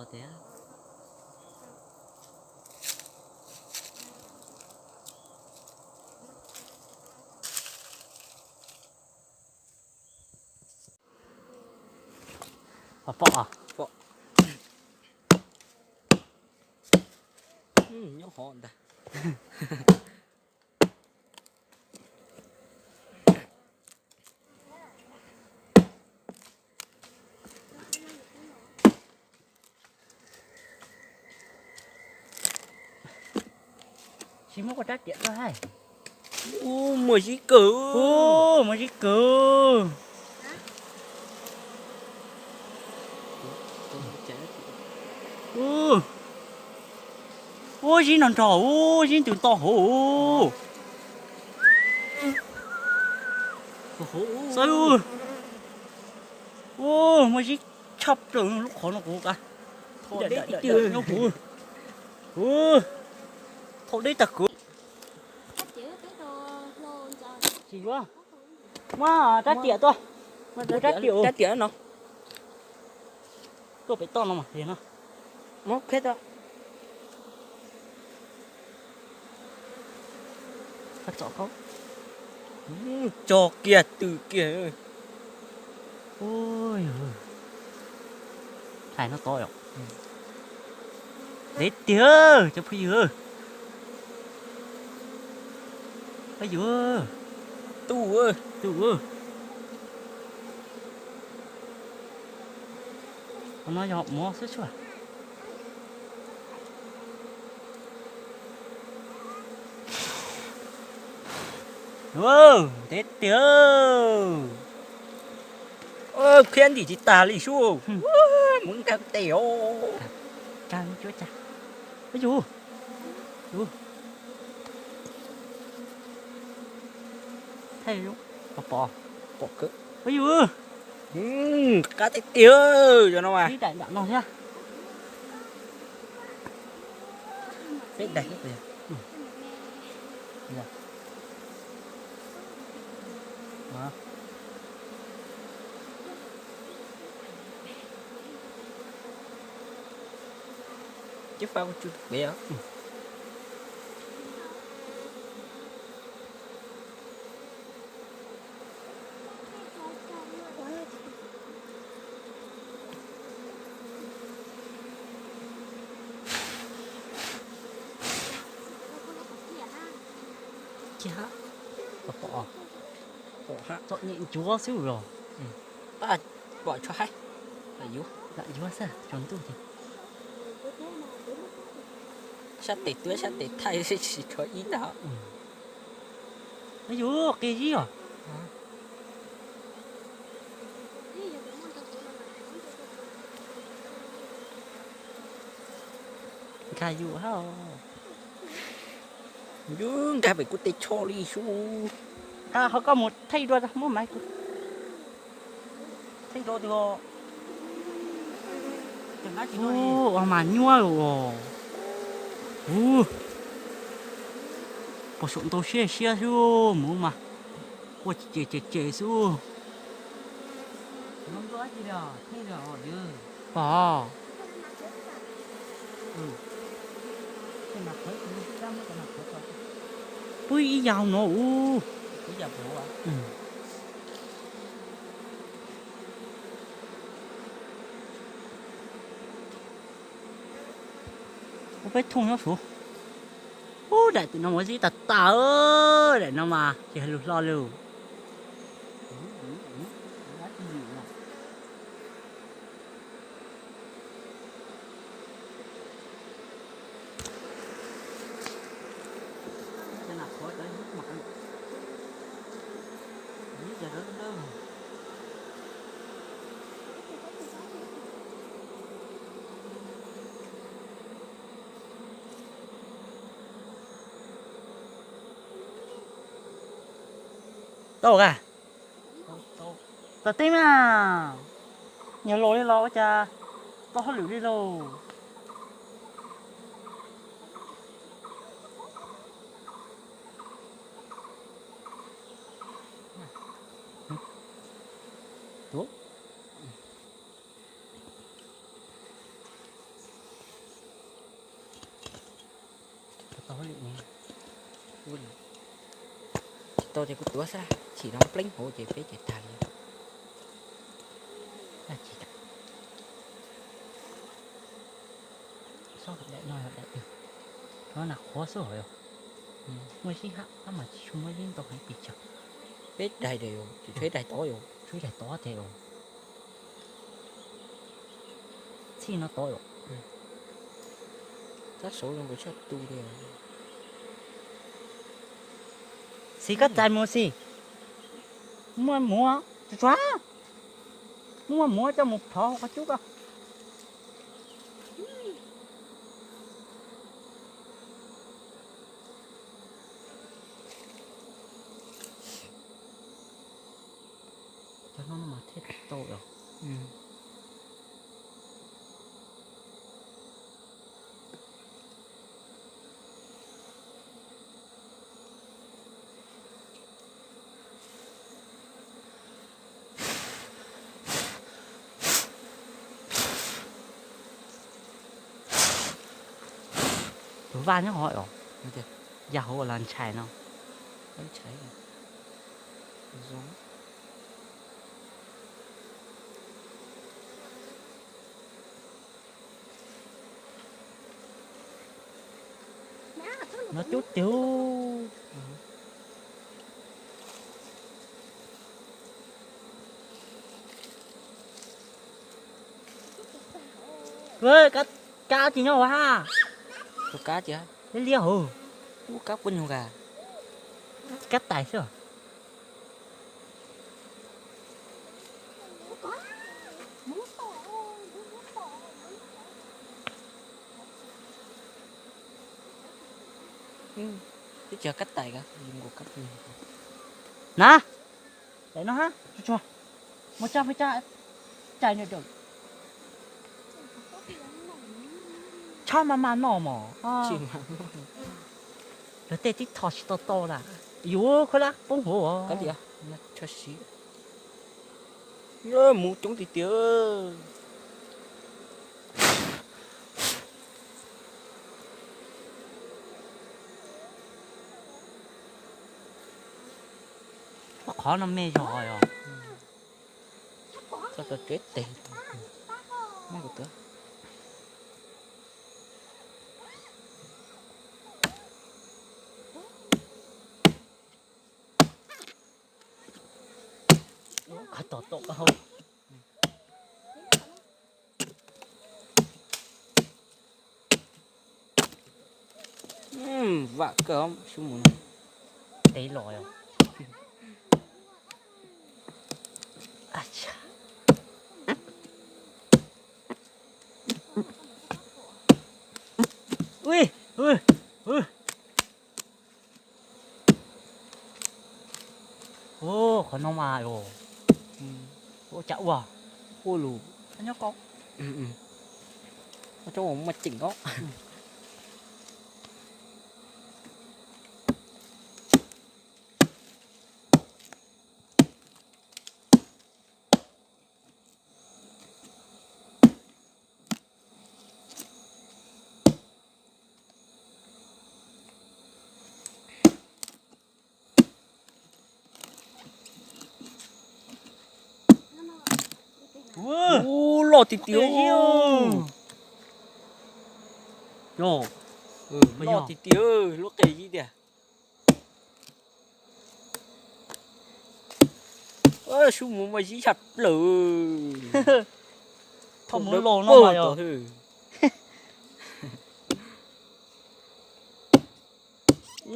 Tias pom, pom, nyob hov ntag. Tsis muab koj rab riam tuaj hais. Ub, muaj zib kawg. Ub, muaj zib kawg. Ub, ub, zib nrog nrog, ub, zib ntws nto hauv. Xav, ub, muaj zib tshaj plaws lub qhov no kuv qa. Nyob kuv, ub, thaum deb tag kuv. Tsis yuav. Muab rab riam tuaj. Muab rab riam, rab riam no. Tuaj pem toj no mas no. Muab khiab tuaj. Tso kiag tw kiag. Hlais no tod yom. Deb tiag cov phooj ywg. Phooj ywg, tu, tu. Qhov no yog mov xwb tsuas. Deb tiag. Khiab ntim tsis tag li sub. Mus nkag tes os. Tag cuab tag. Ub yus, yus. Thaij, pom, pom, pom kawg. Ub yus, qab tiag tiag cov no mas. Ib daim nram no thiab. Peb daim xwb. Ceb fab kuj tsw pem os. Kiag, pom, pom, txom nyem ncuav xwb los. Pom tsho haib, lam yuav, lam yuav xwb tsaus ntuj ces. Sab tes tuab sab tes thaij tsis tshuav ib ntag. Yus qi zib os. Nkag yus hab. Yus nkag pem kuv tes tsho li sub. Qab qhov koj mus thaij dua, muab maiv kuv thaij dua twg. Ua mas nyuaj los. Ub, pom saum ntau siab siab xwb, mus mas quaj ces ces ces xwb. Pom. Pub ib yam no ub. Ua peb thooj nyob suav. Ub, daim tim no mus zib tag tag, daim no mas ces lug hlo lug. Tau a? Tau teb mas. Nyuag los li los ua cas tau hauj lwm li lauj. Tsis tau ces kuv tuav xwb, chim no pleeb hauv ces peb ces tag li. Xob daim no yog daim twg? No nas qhuav xwb hos yog. Muaj zib hab mas tsis tshua muaj zib ntau heev pes tsawg. Peb daig, tshuav ib daig tod yom. Tshuav ib daig tod tiag yom. Txhij no tod yom. Tab saud zoo nkaus tshaj tu li. Xis kab txais mus xis. Muaj muv, tsuag tsuag. Muaj muv coj mus phov qhov cub ko. Cov no mas thiaj tau os. Tus vaj nyob hauv os, ya hauv los ntshai no. No cub tiag. Kab tsis nyob hauv hab. Tus kab tiag. Liab liab hauv. Ub, kab quab nyuag ka. Kab tais xwb. Twb tsis yog kab tais, zoo nkaus kab nyuag. Na, daim no hab, tsuag tsuag. Muaj tsab peb tsab cais nws dawm. Tshab maj maj noj mog. Luag tej tib thom tsis tau tau lawm. Yuav khaub hlab poob hauv os. Muv coob tiag tiag. Qhov no me zog os. Txog tau tsev tes. Muab kuv tuav. Qhov tom tom koj hau. Vam kawg, sub mus no. Tev los. Ui, ui, ui. Ua, qhov no mas os. Ua cas ua. Ua lus. Nyob ko. Coob mas ceem os. Ua, loj tiag tiag. Loj tiag tiag, lub qe zib tiag. Sub mus mas zib tshaj plaws. Thaum mus los no mas yog.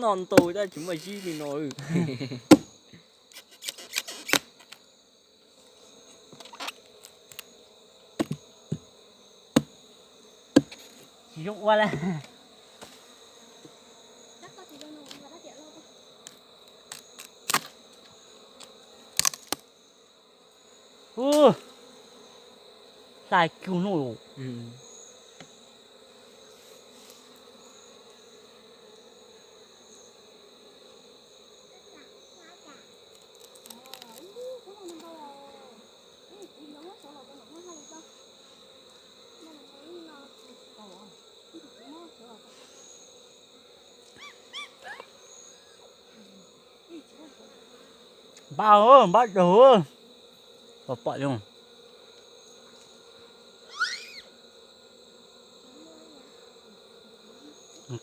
Noj ntau tab tsis muaj zib li no. Tsis zoo ua lawm. Hlais kiag no. Npab, npab dawg. Pom pom li. Koj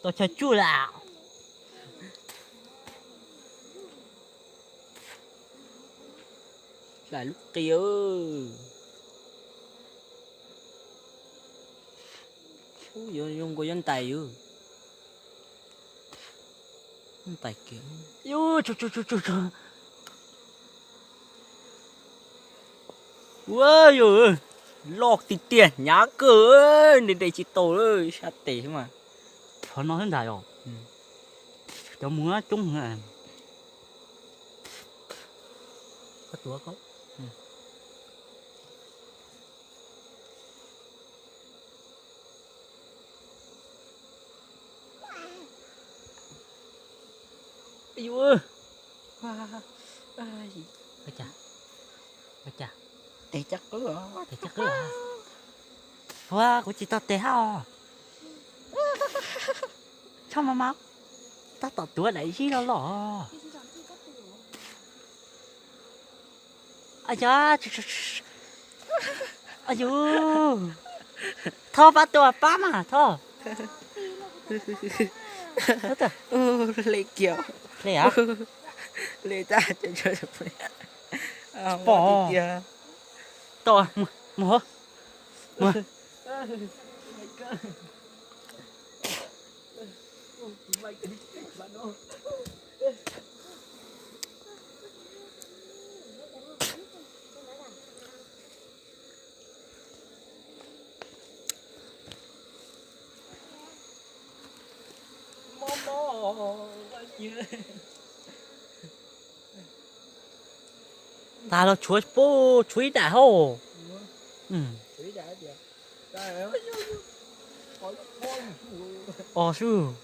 tau chaw tsuj lawm. Hlais lub qi. Ub, yuav zoo nkaus yuav ntais yus. Ntais kiag. Ua yus, loj tiag tiag, hnyav kawg, nres nres tsis tau, sab tes xwb mas. Qhov no xwb ntag yom. Cov mus coob. Ua, kuv tsis tau tes hab os. Txhob mas mas, tab tom tuav daim zib loj loj. Yus, Thoj pab tua pab mas Thoj. Hle kiag. Hle a? Hle tag. Pom. Tau, mus hauv. Tag los tshuav, tshuav ib daim hauv. Os, sub.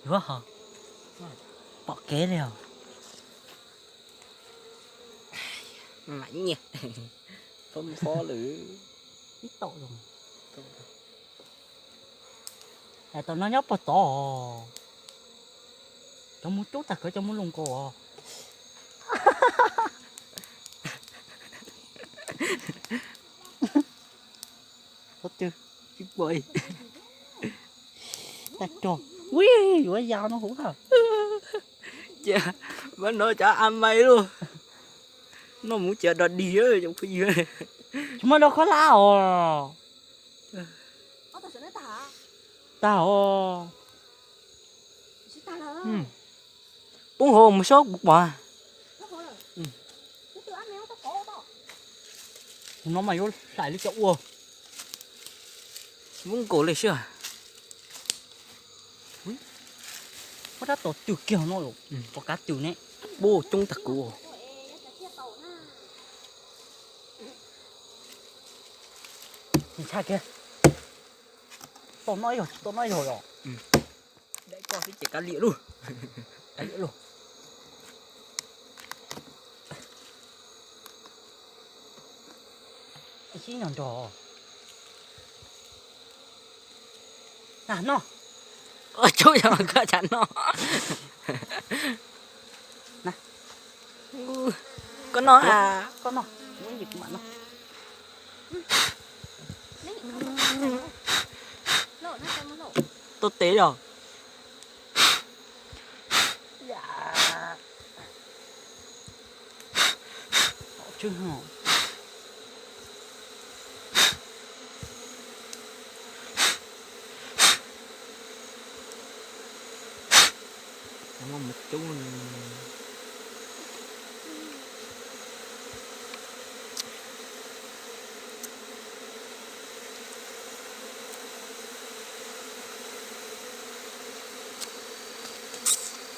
Yuav hos, pom kev li os. Mam nyiam. Phob phob lawm. Ib tau zoo. Hais tau no nyob pog tod. Cov mus coob tag kawg, cov mus loo nkaus os. Qhov twg tsis pom. Tag rog. Ui, yuav yau no hauv. Ces mam noj cov a mai lauj. Noj mus ces dog dig cov phooj ywg. Tsis muaj dog khaub hlab os. Tag os. Poob hauv mus sob kuv pom. Tus no mas yuav hlais li cov ua. Muab nkaus li sib. Muab rab tom twg kiag no los pom kav twg ne. Bub coob tag kuv. Ntshai kiag. Tau no ib zaug, tsis tau no ib zaug los. Daim koj xwb ces kav liam lauj. Kav liam lauj. Sib nyog nrog. Na noj. Ua tsaug yog koj tsa noj. Koj noj a. Koj noj, muab yim kuv mam noj. Tau tes yog.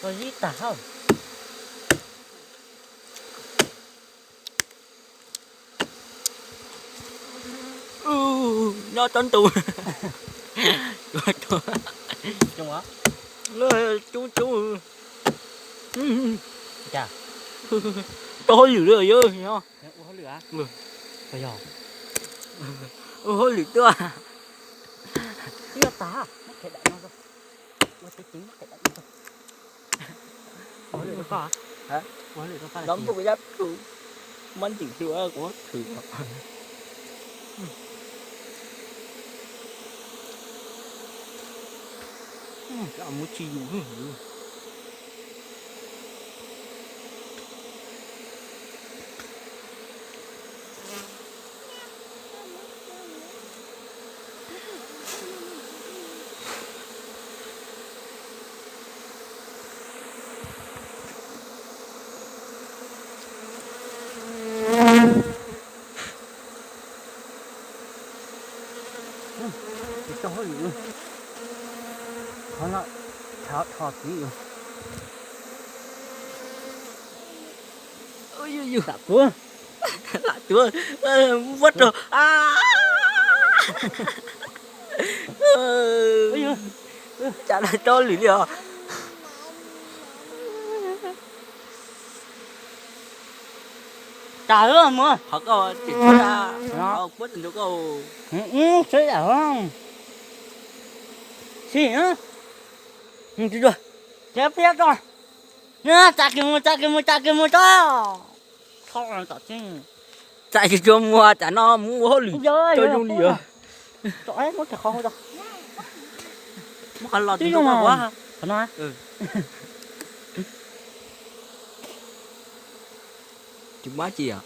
Tau zib tag hab. Nyob tsob ntu. Coob coob. Tau hauj lwm li yog. Ua hauj lwm tuaj. Ua hauj lwm rau koj. Ua hauj lwm rau koj. Los npum kuv yab, kuv muab ntxim hlua kuv thwm. Muab tsis yus. Tsis tau hauj lwm, qhov no tshov txi. Lam tuav, lam tuav, muab rau. Tsam no tau hauj lwm li os. Tsam mus qhov koj tsis txawj, puab tsis nrug koj. Sib, tsis dua, txiav piab tso. Tsa kiag mus, tsa kiag mus, tsa kiag mus tso. Tsa tsis tshua muag, tsam no mus ua hauj lwm tau zoo li os. Muab qhov los twb zoo qhov no. Tsis muaj tsi os.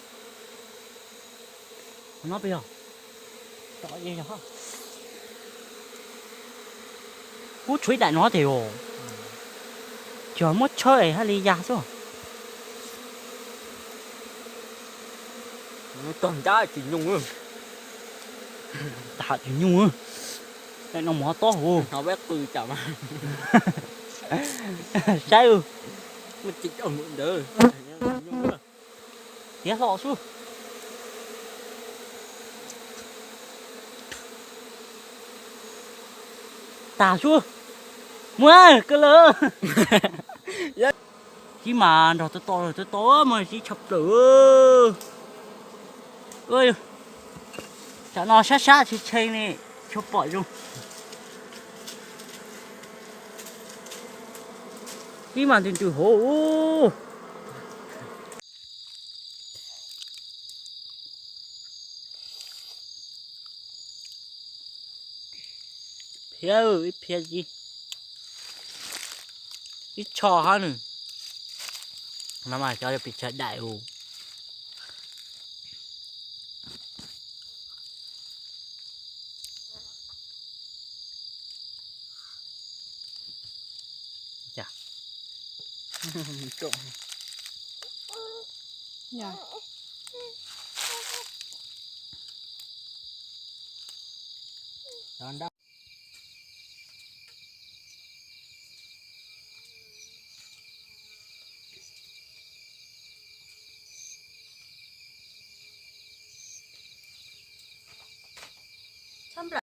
Kuv tshuav ib daim no tiag, yog muab tshawb hais li ya xwb. Tog ncab tsis nyuj, tag tsis nyuj. Daim no mov tob huv. Saib, tiav hlo xwb. Tag xwb. Muab kawg lawm. Sib mas nrog tau to, tau to mas sib tshaj plaws. Tsam no sab sab tshee tshee ne, tshua pom zoo. Sib mas ntws ntws hauv. Phiab, ib phiab ib, ib tsho hab nws. No mas cov pis tsawg daim us.